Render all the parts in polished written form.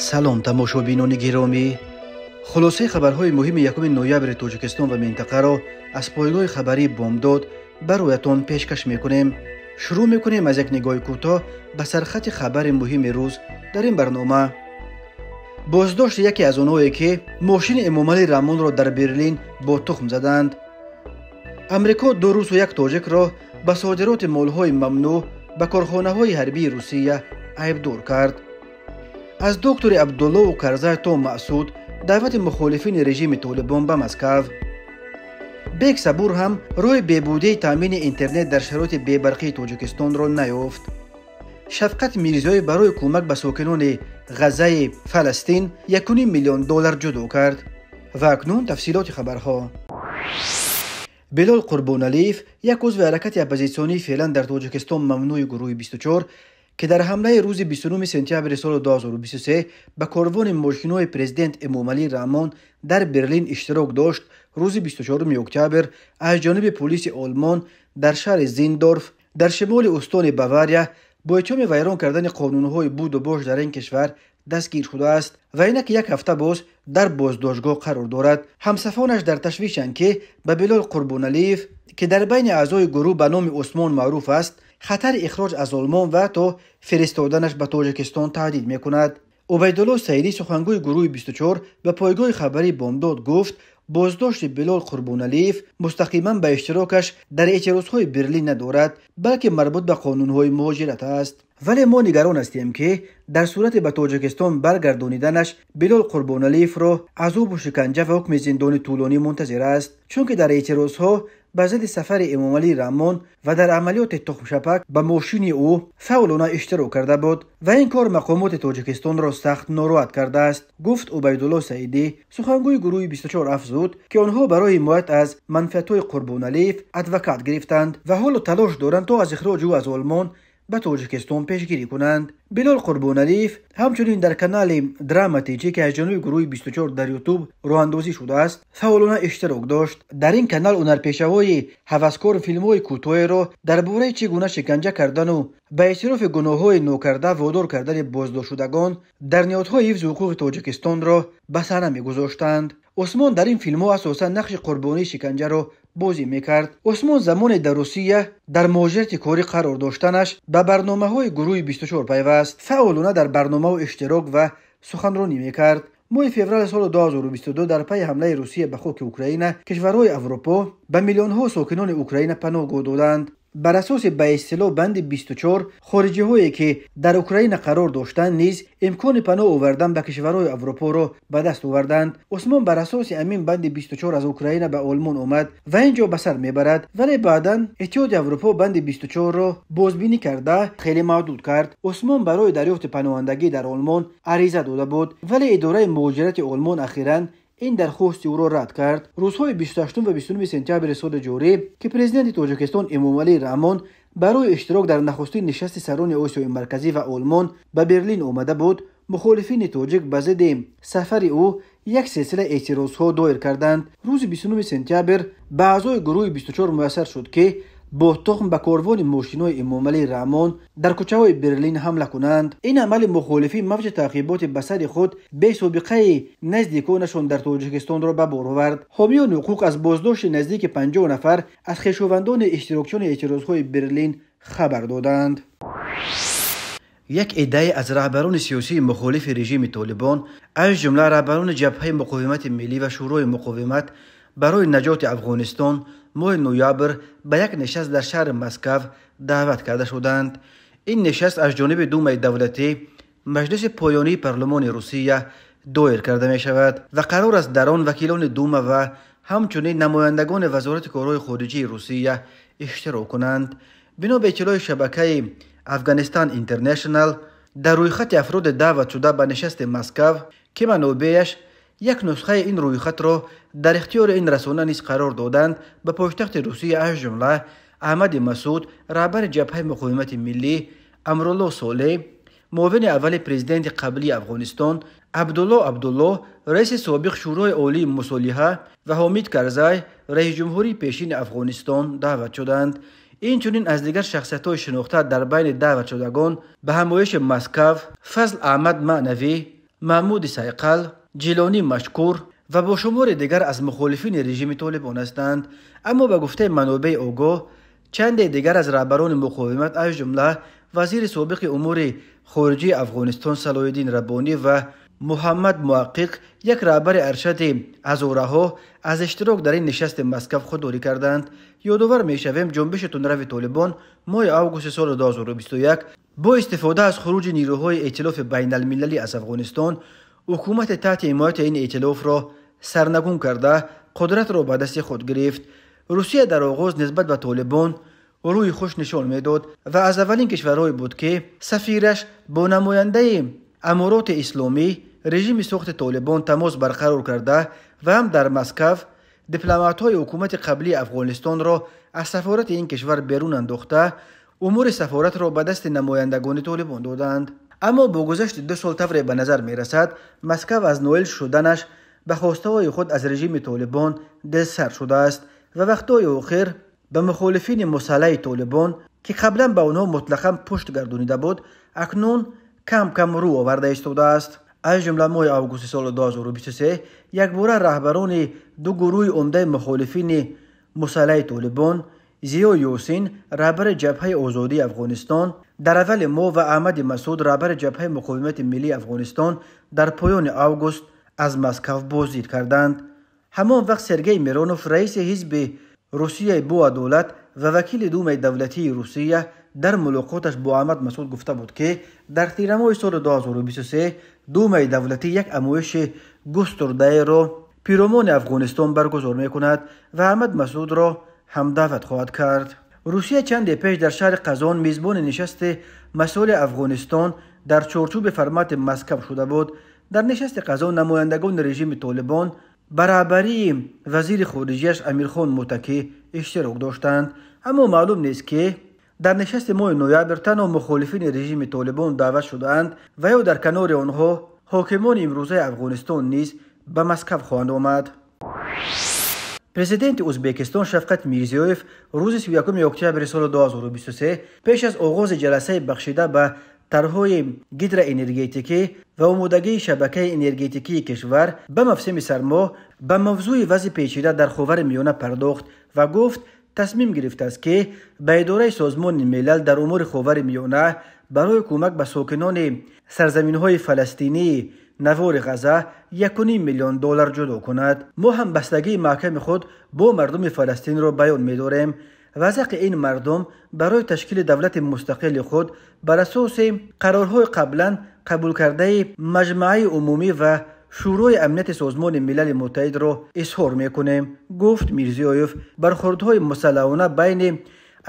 Салом, тамошобинони гиромӣ. Хулосаи хабарҳои муҳими 1 ноябри Тоҷикистон ва минтақаро аз пойгоҳи хабарии Бомдод бароятон пешкаш мекунем. Шурӯъ мекунем аз як нигоҳи кӯтоҳ ба сархати хабари муҳими рӯз дар ин барнома. Боздошти яке аз онҳое, ки мошини Эмомалӣ Раҳмонро дар Берлин бо тухм заданд. Амрико 2 русу 1 тоҷикро ба содироти молҳои мамнӯъ ба корхонаҳои ҳарбии Русия айбдор кард. Аз доктори Абдуллову Карзай то Маъсуд даъвати мухолифини режими Толибон ба Москав. Бек Сабур ҳам роҳи бебудии таъмини интернет дар шароити бебарқии Тоҷикистонро наёфт. Шафқат Мирзиёев барои кӯмак ба сокинони Ғаззаи Фаластин 1,5 миллион доллар ҷудо кард. Ва акнун тафсилоти хабарҳо. Билол Қурбоналиев, як узви ҳаракати оппозитсионӣ феълан дар Тоҷикистон мамнӯи гурӯҳи 24, ки дар ҳамлаи рӯзи 29 сентябри соли 2023 ба корвони мошинҳои президент Эмомалӣ Раҳмон дар Берлин иштирок дошт, рӯзи 24 октябр аз ҷониби полиси Олмон дар шаҳри Зиндорф дар шимоли устони Бавария бо иттиҳоми вайрон кардани қонунҳои буду бош дар ин кишвар дастгир шудааст ва инак як ҳафта боз дар боздоштгоҳ қарор дорад. Ҳамсафонаш дар ташвишанд, ки ба Билол Қурбоналиев, ки дар байни аъзои гурӯҳ ба номи Усмон маъруф аст, хатари ихроҷ аз Олмон ва ҳатто фиристоданаш ба Тоҷикистон таҳдид мекунад. Убайдулло Саидӣ, сухангӯи гурӯҳи 24, ба пойгоҳи хабарии Бомдод гуфт, боздошти Билол Қурбоналиев мустақиман ба иштирокаш дар эътирозҳои Берлин надорад, балки марбут ба қонунҳои муҳоҷират аст. Вале мо нигарон ҳастем, ки дар сурати ба Тоҷикистон баргардониданаш Билол Қурбоналиевро азобу шиканҷа ва ҳукми зиндони тӯлонӣ мунтазир аст, чунки дар эътирозҳо ба зидди сафари Эмомалӣ Раҳмон ва дар амалиёти тухмшапак ба мошини ӯ фаъолона иштирок карда буд ва ин кор мақомоти Тоҷикистонро сахт нороҳат кардааст, гуфт Убайдулло Саидӣ. Сухангӯи гурӯҳи 24 афзуд, ки онҳо барои ҳимоят аз манфиатҳои Қурбоналиев адвокат гирифтанд ва ҳоло талош доранд то аз ихроҷи ӯ аз Олмон ба Тоҷикистон пешгирӣ кунанд. Билол Қурбоналиев ҳамчунин дар канали Драма ТЖ, ки аз ҷониби гурӯҳи 24 дар Ютуб роҳандозӣ шудааст, фаъолона иштирок дошт. Дар ин канал ҳунарпешаҳои ҳаваскор филмҳои кӯтоҳеро дар бораи чӣ гуна шиканҷа кардану ба эътирофи гуноҳҳои нокарда водор кардани боздоштшудагон дар ниҳодҳои ҳифзи ҳуқуқи Тоҷикистонро ба саҳна мегузоштанд. Усмон дар ин филмҳо асосан нақши қурбонии шиканҷаро бозӣ мекард. Усмон замоне дар Русия дар муҳоҷирати корӣ қарор доштанаш ба барномаҳои гурӯҳи 24 пайваст. Фаъолона дар барномаҳо иштирок ва суханронӣ мекард. Моҳи феврали соли 2022 дар пайи ҳамлаи Русия ба хоки Украина кишварҳои Аврупо ба миллионҳо сокинони Украина паноҳгоҳ доданд. Бар асоси ба истилоҳ банди 24 хориҷиҳое, ки дар Украина қарор доштанд, низ имкони паноҳ овардан ба кишварҳои Аврупоро ба даст оварданд. Усмон бар асоси ҳамин банди 24 аз Украина ба Олмон омад ва ин ҷо ба сар мебарад, вале баъдан Иттиҳоди Аврупо банди 24-ро бозбинӣ карда хеле маҳдуд кард. Усмон барои дарёфти паноҳандагӣ дар Олмон ариза дода буд, вале идораи муҳоҷирати Олмон ахиран ин дархости ӯро рад кард. Рӯзҳои 28 ва 29 сентябри соли ҷорӣ, ки президенти Тоҷикистон Эмомалӣ Раҳмон барои иштирок дар нахустин нишасти сарони Осиёи Марказӣ ва Олмон ба Берлин омада буд, мухолифини тоҷик ба зидди сафари ӯ як силсила эътирозҳо доир карданд. Рӯзи 29 сентябр ба аъзои гурӯҳи 24 муяссар шуд, ки бо тухм ба корвони мошинҳои Эмомалӣ Раҳмон дар кӯчаҳои Берлин ҳамла кунанд. Ин амали мухолифӣ мавҷи таъқиботи ба сари худ бесобиқаи наздиконашон дар Тоҷикистонро ба бор овард. Ҳомиёни ҳуқуқ аз боздошти наздики 50 нафар аз хешовандони иштирокчиёни эътирозҳои Берлин хабар доданд. Як иддае аз раҳбарони сиёсии мухолифи режими Толибон, аз ҷумла раҳбарони ҷабҳаи муқовимати миллӣ ва Шӯрои муқовимат барои наҷоти Афғонистон, моҳи ноябр ба як нишаст дар шаҳри Москав даъват карда шуданд. Ин нишаст аз ҷониби Думаи давлатӣ, маҷлиси поёнии парлумони Русия доир карда мешавад ва қарор аст дар он вакилони Дума ва ҳамчунин намояндагони Вазорати корҳои хориҷии Русия иштирок кунанд. Бино ба иттилои шабакаи Афғанистан Интернешнал, дар рӯйхати афроди даъватшуда ба нишасти Москав, ки манобеаш як нусхаи ин рӯйхатро дар ихтиёри ин расона низ қарор доданд, ба пойтахти Русия аз ҷумла Аҳмади Масуд, раҳбари ҷабҳаи муқовимати миллӣ, Амрулло Солеҳ, муовини аввали президенти қаблии Афғонистон, Абдулло Абдулло, раиси собиқ Шӯрои олии мусолиҳа ва Ҳомид Карзай, раисҷумҳурии пешини Афғонистон даъват шуданд. Инчунин аз дигар шахсиятҳои шинохта дар байни даъватшудагон ба ҳамоиши Москав Фазл Аҳмад Маънавӣ, Маҳмуди Сайқал, Ҷилонӣ Машкур ва бо шумори дигар аз мухолифини режими Толибон ҳастанд. Аммо ба гуфтаи манобеи огоҳ, чанде дигар аз раҳбарони муқовимат, аз ҷумла вазири собиқи умури хориҷии Афғонистон Салоҳиддин Раббонӣ ва Муҳаммад Муҳаққиқ, як раҳбари аршади ҳазораҳо, аз иштирок дар ин нишасти Москав худдорӣ карданд. Ёдовар мешавем, ҷунбиши тундрави Толибон моҳи августи соли 2021 бо истифода аз хуруҷи нирӯҳои эътилофи байналмилалӣ аз Афғонистон ҳукумати таҳти ҳимояти ин эътилофро сарнагун карда, қудратро ба дасти худ гирифт. Русия дар оғоз нисбат ба Толибон рӯи хуш нишон медод ва аз аввалин кишварҳое буд, ки сафираш бо намояндаи Амороти Исломӣ, режими сохти Толибон, тамос барқарор карда ва ҳам дар Москав дипломатҳои ҳукумати қаблии Афғонистонро аз сафорати ин кишвар берун андохта, умури сафоратро ба дасти намояндагони Толибон доданд. Аммо бо гузашти 2 сол тавре ба назар мерасад, Москав аз ноил шуданаш ба хостаҳои худ аз режими Толибон дилсар шудааст ва вақтҳои охир ба мухолифини мусаллаҳи Толибон, ки қаблан ба онҳо мутлақан пушт гардонида буд, акнун кам-кам рӯ оварда истодааст. Аз ҷумла моҳи августи соли 2023 якбора раҳбарони ду гурӯҳи умдаи мухолифини мусаллаҳи Толибон, Зиё Ёсин, раҳбари ҷабҳаи озодии Афғонистон, дар аввали моҳ ва Аҳмади Масуд, раҳбари ҷабҳаи муқовимати миллии Афғонистон, дар поёни август аз Москав боздид карданд. Ҳамон вақт Сергей Миронов, раиси ҳизби Русияи боадолат ва вакили Думаи давлатии Русия, дар мулоқоташ бо Аҳмад Масуд гуфта буд, ки дар тирамоҳи соли 2023 Думаи давлатӣ як амоиши густурдаеро пиромони Афғонистон баргузор мекунад ва Аҳмад Масудро ҳам даъват хоҳад кард. Русия чанде пеш дар шаҳри Қазон мизбони нишасти масоили Афғонистон дар чорчӯби формати Москав шуда буд. Дар нишасти Қазон намояндагони режими Толибон ба раҳбарии вазири хориҷияш Амирхон Муттакӣ иштирок доштанд. Аммо маълум нест, ки дар нишасти моҳи ноябр танҳо мухолифини режими Толибон даъват шудаанд ва ё дар канори онҳо ҳокимони имрӯзаи Афғонистон низ ба Москав хоҳанд омад. Президенти Ӯзбекистон Шавкат Мирзиёев рӯзи 31 октябри соли 2023 пеш аз оғози ҷаласаи бахшида ба тарҳҳои гидроэнергетикӣ ва омодагии шабакаи энергетикии кишвар ба мавсими сармо ба мавзӯи вазъи печида дар Ховари Миёна пардохт ва гуфт, тасмим гирифтааст, ки ба идораи Созмони Милал дар умури Ховари Миёна барои кӯмак ба сокинони сарзаминҳои фаластинии навори Ғаза 1,5 миллион доллар ҷудо кунад. Мо ҳамбастагии маҳками худ бо мардуми Фаластинро баён медорем ва ҳаққи ин мардум барои ташкили давлати мустақили худ бар асоси қарорҳои қаблан қабулкардаи Маҷмааи Умумӣ ва Шӯрои Амнияти Созмони Милали Муттаҳидро изҳор мекунем, гуфт Мирзиёев. Бархӯрдҳои мусаллаҳона байни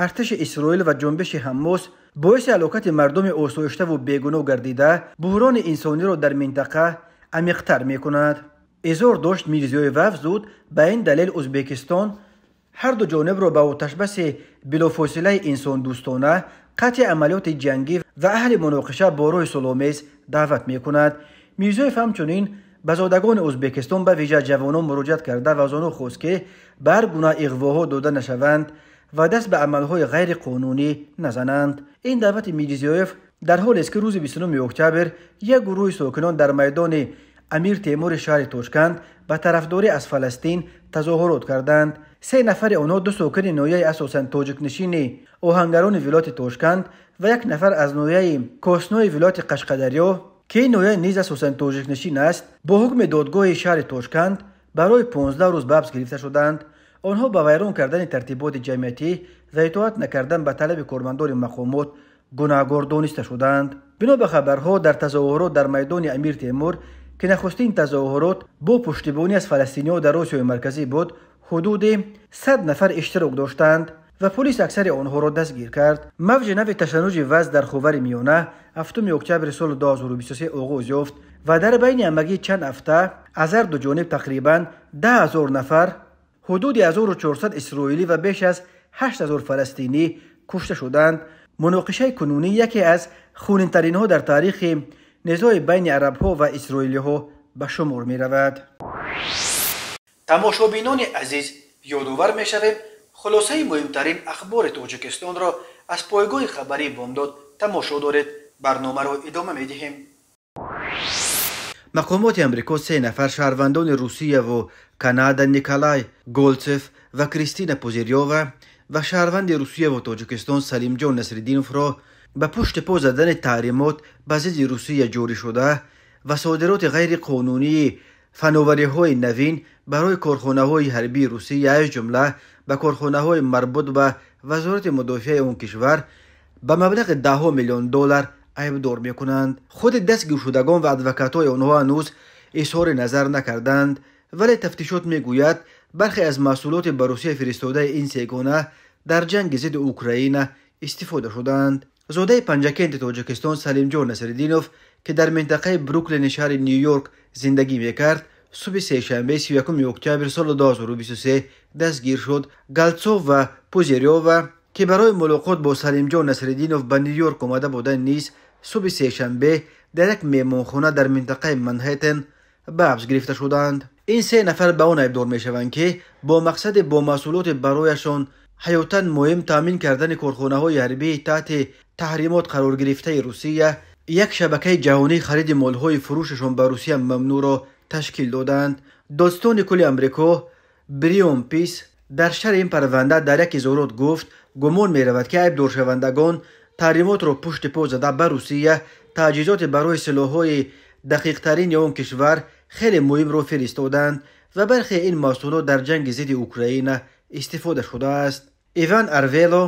артиши Исроил ва ҷунбиши Ҳаммос боиси ҳалокати мардуми осоиштаву бегуноҳ гардида, буҳрони инсониро дар минтақа амиқтар мекунад. Изҳор дошт Мирзиёев ва афзуд, ба ин далел Ӯзбекистон ҳар ду ҷонибро ба оташбаси билофосилаи инсондӯстона, қатъи амалиёти ҷангӣ ва аҳли муноқиша бо роҳи сулҳомез даъват мекунад. Мирзиёев ҳамчунин ба зодагони Ӯзбекистон, ба вижа ҷавонон муроҷиат карда ва аз онҳо хост, ки ба ҳар гуна иғвоҳо дода нашаванд ва даст ба амалҳои ғайриқонунӣ назананд. Ин даъвати Мирзиёев дар ҳолест, ки рӯзи 29 октябр як гурӯҳи сокинон дар майдони Амир Темури шаҳри Тошканд ба тарафдорӣ аз Фаластин тазоҳурот карданд. 3 нафари онҳо 2 сокини ноҳияи асосан тоҷикнишини Оҳангарони вилояти Тошканд ва 1 нафар аз ноҳияи Коснои вилояти Қашқадарё, ки ин ноҳия низ асосан тоҷикнишин аст, бо ҳукми додгоҳи шаҳри Тошканд барои 15 рӯз ба ҳабс гирифта шуданд. Онҳо ба вайрон кардани тартиботи ҷамъиятӣ ва итоат накардан ба талаби кормандони мақомот гунаҳгор дониста шуданд. Бино ба хабарҳо, дар тазоҳурот дар майдони Амир Темур, ки нахустин тазоҳурот бо пуштибонӣ аз фаластиниҳо дар Осиёи Марказӣ буд, ҳудуди 100 нафар иштирок доштанд ва полис аксари онҳоро дастгир кард. Мавҷи нави ташаннуҷи вазъ дар Ховари Миёна 7 октябри соли 2023 оғоз ёфт ва дар байни ҳамагӣ чанд ҳафта аз ҳар ду ҷониб тақрибан 10 000 нафар, ҳудуди 1400 исроилӣ ва беш аз 8000 фаластинӣ кушта шуданд. Муноқишаи кунунӣ яке аз хунинтаринҳо дар таърихи низои байни арабҳо ва исроилиҳо ба шумор меравад. Тамошобинони азиз, ёдовар мешавем, хулосаи муҳимтарин ахбори Тоҷикистонро аз пойгоҳи хабарии Бомдод тамошо доред. Барномаро идома медиҳем. Мақомоти Амрико се нафар шаҳрвандони Русияву Канада Николай Голцев ва Кристина Пузирёва ва шаҳрванди Русияву Тоҷикистон Салимҷон Насриддиновро ба пушти по задани таҳримот ба зидди Русия ҷорӣ шуда ва содироти ғайриқонунии фановариҳои навин барои корхонаҳои ҳарбии Русия, аз ҷумла ба корхонаҳои марбут ба Вазорати мудофиаи он кишвар ба маблағи даҳҳо миллион доллар айбдор мекунанд. Худи дастгиршудагон ва адвокатҳои онҳо ҳанӯз изҳори назар накарданд, вале тафтишот мегӯяд, бархе аз маҳсулоти ба Русия фиристодаи ин сегона дар ҷанги зидди Украина истифода шуданд. Зодаи Панҷакенти Тоҷикистон Салимҷон Насриддинов, ки дар минтақаи Бруклини шаҳри Ню-Йорк зиндагӣ мекард, субҳи сешанбе 31 октябр соли 2023 дастгир шуд. Галцов ва Пузирёва, ки барои мулоқот бо Салимҷон Насриддинов ба Ню-Йорк омада буданд, низ субҳи сешанбе дар як меҳмонхона дар минтақаи Манҳеттен ба ҳабс гирифта шуданд. Ин се нафар ба он айбдор мешаванд, ки бо мақсади бо маҳсулоти барояшон ҳаётан муҳим таъмин кардани корхонаҳои ҳарбии таҳти таҳримот қарор гирифтаи Русия як шабакаи ҷаҳонии хариди молҳои фурӯшашон ба Русия мамнӯъро ташкил доданд. Додситони кулли Амрико Брион Пис дар шарҳи ин парванда дар як изҳорот гуфт, гумон меравад, ки айбдоршавандагон таҳримотро пушти по зада ба Русия таҷҳизоти барои силоҳҳои дақиқтарини он кишвар хеле муҳимро фиристоданд ва бархе ин маҳсулот дар ҷанги зидди Украина истифода шудааст. Иван Арвело,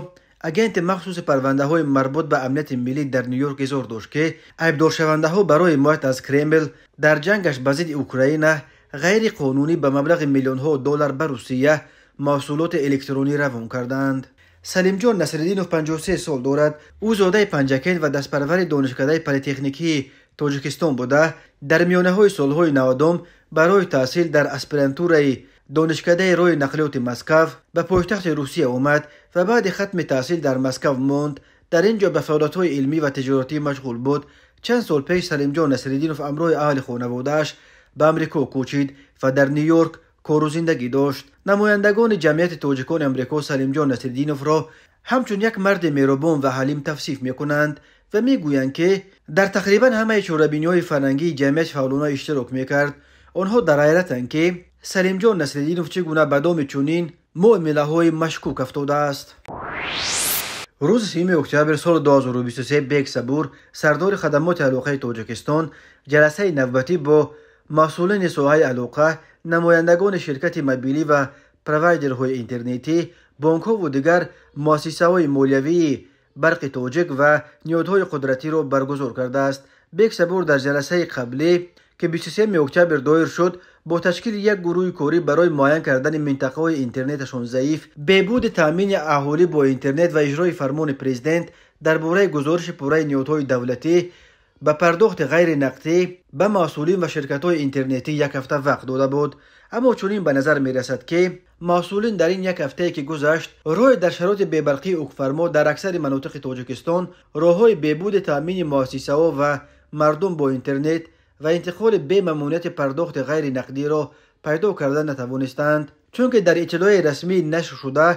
агенти махсуси парвандаҳои марбут ба амнияти миллӣ дар Ню-Йорк, изҳор дошт, ки айбдоршавандаҳо барои ҳимоят аз Кремл дар ҷангаш ба зидди Украина ғайриқонунӣ ба маблағи миллионҳо доллар ба Русия маҳсулоти электронӣ равон карданд. Салимҷон Насриддинов 53 сол дорад. Ӯ зодаи Панҷакент ва дастпарвари донишкадаи политехникии Тоҷикистон буда, дар миёнаҳои солҳои 90 барои таҳсил дар аспирантураи донишкадаи роҳи нақлиёти Москав ба пойтахти Русия омад ва баъди хатми таҳсил дар Москав монд. Дар ин ҷо ба фаъолиятҳои илмӣ ва тиҷоратӣ машғул буд. Чанд сол пеш Салимҷон Насриддинов ҳамроҳи аҳли хонаводааш ба Амрико кӯчид ва дар Ню-Йорк кору зиндагӣ дошт. Намояндагони ҷамъияти тоҷикони Амрико Салимҷон Насриддиновро ҳамчун як марди меҳрубон ва ҳалим тавсиф мекунанд ва мегӯянд, ки дар тақрибан ҳамаи чорабиниҳои фарҳангии ҷамъият фаъолона иштирок мекард. Онҳо дар ҳайратанд, ки Салимҷон Насриддинов чӣ гуна ба доми чунин муомилаҳои машкук афтодааст. Рӯзи 3 октябр соли 2023 Бек Сабур, сардори хадамоти алоқаи Тоҷикистон, ҷаласаи навбатӣ бо масъулини соҳаи алоқа, намояндагони ширкати мобилӣ ва провайдерҳои интернетӣ, бонкҳову дигар муассисаҳои молиявии Барқи Тоҷик ва ниҳодҳои қудратиро баргузор кардааст. Бек Сабур дар ҷаласаи қаблӣ, ки 23 октябр доир шуд, бо ташкили як гурӯҳи корӣ барои муайян кардани минтақаҳои интернеташон заиф, беҳбуди таъмини аҳолӣ бо интернет ва иҷрои фармони президент дар бораи гузориши пурраи ниҳодҳои давлатӣ ба пардохти ғайринақдӣ ба масъулин ва ширкатҳои интернетӣ як ҳафта вақт дода буд. Аммо чунин ба назар мерасад, ки масъулин дар ин як ҳафтае, ки гузашт, роҳи дар шароити бебарқии ҳукмфармо дар аксари манотиқи Тоҷикистон роҳҳои беҳбуди таъмини муассисаҳо ва мардум бо интернет ва интиқоли бемамониати пардохти ғайринақдиро пайдо карда натавонистанд. Чунки дар иттилои расмии нашр шуда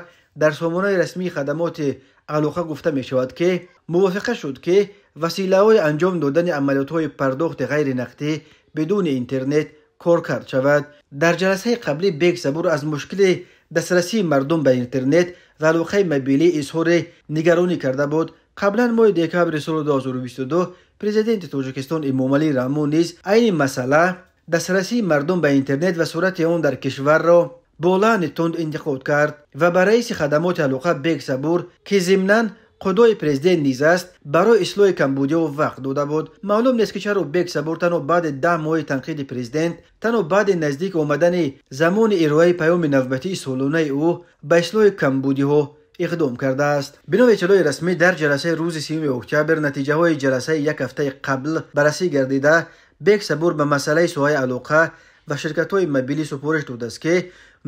дар сомонаи расмии хадамоти алоқа гуфта мешавад, ки мувофиқа шуд, ки василаҳои анҷом додани амалиётҳои пардохти ғайринақдӣ бидуни интернет коркард шавад. Дар ҷаласаи қаблӣ Бек Сабур аз мушкили дастрасии мардум ба интернет ва алоқаи мобилӣ изҳори нигаронӣ карда буд. Қаблан моҳи декабри соли 2022 президенти Тоҷикистон Эмомалӣ Раҳмон низ айни масъала дастрасии мардум ба интернет ва суръати он дар кишварро бо лаъни тунд интиқод кард ва ба раиси хадамоти алоқа Бек Сабур, ки зимнан худои президент низ аст, барои ислоҳи камбудиҳо вақт дода буд. Маълум нест, ки чаро Бек Сабур танҳо баъди 10 моҳи танқиди президент, танҳо баъди наздик омадани замони ироаи паёми навбатии солонаи ӯ ба ислоҳи камбудиҳо иқдом кардааст. Бино ба иттилои расмӣ дар ҷаласаи рӯзи 3 октябр натиҷаҳои ҷаласаи як ҳафтаи қабл баррасӣ гардида, Бек Сабур ба масъалаи соҳаи алоқа ва ширкатҳои мобилӣ супориш додааст, ки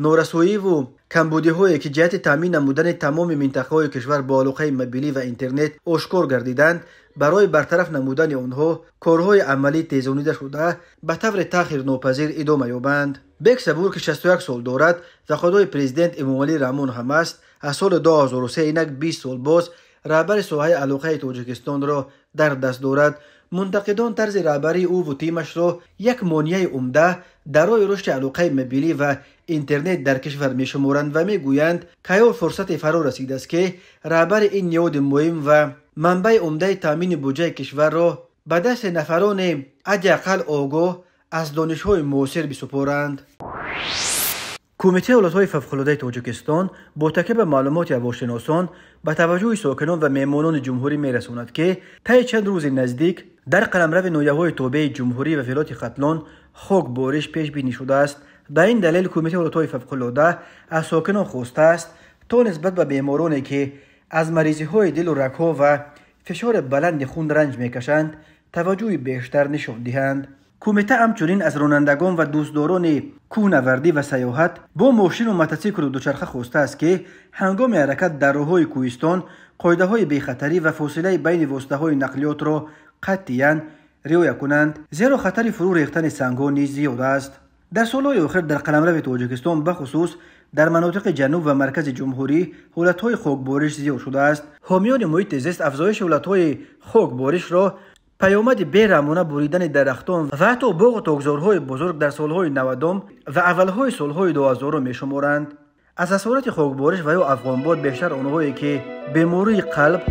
норасоиву камбудиҳое, ки ҷиҳати таъмин намудани тамоми минтақаҳои кишвар бо алоқаи мобилӣ ва интернет ошкор гардиданд, барои бартараф намудани онҳо корҳои амалӣ тезонида шуда ба таври таъхирнопазир идома ёбанд. Бек Сабур, ки 61 сол дорад ва худои президент Эмомалӣ Раҳмон ҳам аст, аз соли 2003 инак 20 сол боз раҳбари соҳаи алоқаи Тоҷикистонро дар даст дорад. Мунтақидон тарзи раҳбарии ӯ ва тимашро як монеаи умда дар роҳи рушди алоқаи мобилӣ ва интернет дар кишвар мешуморанд ва мегӯянд, кайҳо фурсате фаро расидааст, ки раҳбари ин ниҳоди муҳим ва манбаи умдаи таъмини буҷаи кишварро ба дасти нафароне ҳадди ақал огоҳ аз донишҳои муосир бисупоранд. Кумитаи ҳолатҳои фавқулодаи Тоҷикистон бо такя ба маълумоти ҳавошиносон ба таваҷҷӯҳи сокинон ва меҳмонони ҷумҳурӣ мерасонад, ки таи чанд рӯзи наздик дар қаламрави ноҳияҳои тобеи ҷумҳурӣ ва вилояти Хатлон хокбориш пешбинӣ шудааст. Ба ин далел Кумитаи ҳолатҳои фавқулода аз сокинон хостааст, то нисбат ба бемороне, ки аз маризиҳои дилу рагҳо ва фишори баланди хун ранҷ мекашанд, таваҷҷӯҳи бештар нишон диҳанд. Кумита ҳамчунин аз ронандагон ва дӯстдорони кӯҳнавардӣ ва сайёҳат бо мошину мотосиклу дучарха хостааст, ки ҳангоми ҳаракат дар роҳҳои кӯҳистон қоидаҳои бехатарӣ ва фосилаи байни воситаҳои нақлиётро қатъиян риоя кунанд, зеро хатари фурӯ рехтани сангҳо низ зиёд аст. Дар солҳои охир дар қаламрави Тоҷикистон, бахусус дар манотиқи ҷануб ва маркази ҷумҳурӣ, ҳолатҳои хокбориш зиёд шудааст. Ҳомиёни муҳити зист афзоиши ҳолатҳои хокборишро паёмади бераҳмона буридани дарахтон ва ҳатто боғу токзорҳои бузург дар солҳои 90 ва аввалҳои солҳои 2000 мешуморанд. Аз асорати хокбориш ва ё афғонбод бештар онҳое, ки бемории қалб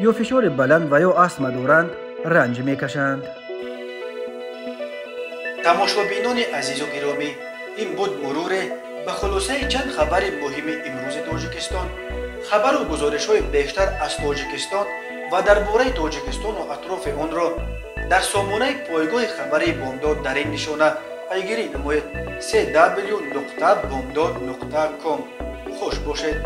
ё фишори баланд ва ё астма доранд, ранҷ мекашанд. Тамошобинони азизу гиромӣ, ин буд муруре ба хулосаи чанд хабари муҳими имрӯзи Тоҷикистон. Хабару гузоришҳои бештар аз Тоҷикистон ва дар бораи Тоҷикистону атрофи онро дар сомонаи пойгоҳи хабарии Бомдод дар ин нишона пайгирӣ намоед: cw.bomdod.com. Хуш бошед.